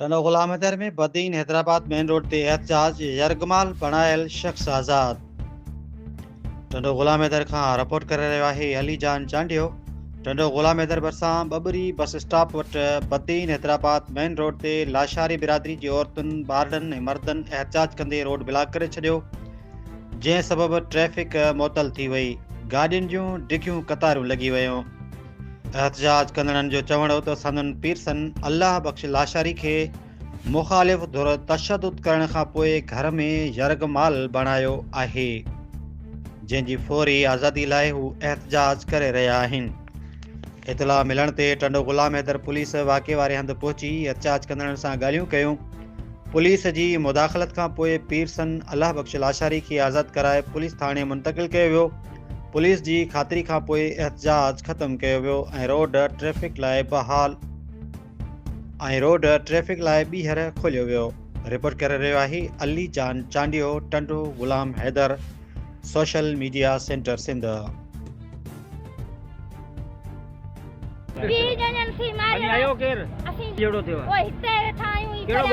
Tando Ghulam Haider ۾ Badin Hyderabad main road تي احتجاج، يرغمال بڻايل شخص آزاد. ٽنڊو غلام حيدر کان رپورٽ ڪري رهيو آهي علي جان چانڊيو. ٽنڊو غلام حيدر ڀرسان ٻٻري بس اسٽاپ وٽ بدين حيدرآباد مين روڊ تي لاشاري برادري جي عورتن، ٻارڙن ۽ مردن احتجاج ڪندي روڊ بلاڪ ڪري ڇڏيو، جنهن سبب ٽريفڪ معطل ٿي وئي، گاڏين جون ڊگهيون قطارون لڳي ويون. احتجاج ڪندڙن جو چوڻ هو ته سندن پيرسن الله بخش لاشاري کي مخالف ڌر تشدد ڪرڻ کانپوء گهر ۾ يرغمال بڻايو آهي، جنهن جي فوري آزادي لاء هو احتجاج ڪري رهيا آهن. اطلاع ملڻ تي ٽنڊو غلام حيدر پوليس واقعي واري هنڌ پهچي احتجاج ڪندڙن سان ڳالهيون ڪيون. پوليس جي مداخلت کانپوء پيرسن الله بخش لاشاري کي آزاد ڪرائي پوليس ٿاڻي منتقل ڪيو ويو. پوليس جي خاطري کانپوء احتجاج ختم ڪيو ويو ۽ روڊ ٽريفڪ لاء بحال ۽ روڊ ٽريفڪ لاء ٻيهر کوليو ويو. رپورٽ ڪري رهيو آهي Ali Jan Chandio Tando Ghulam Haider social media centre Sindh. 20 ڄڻن سين ماريو آيو ڪير اسين جهڙو ٿيو پوء هتي ويٺا آهيون.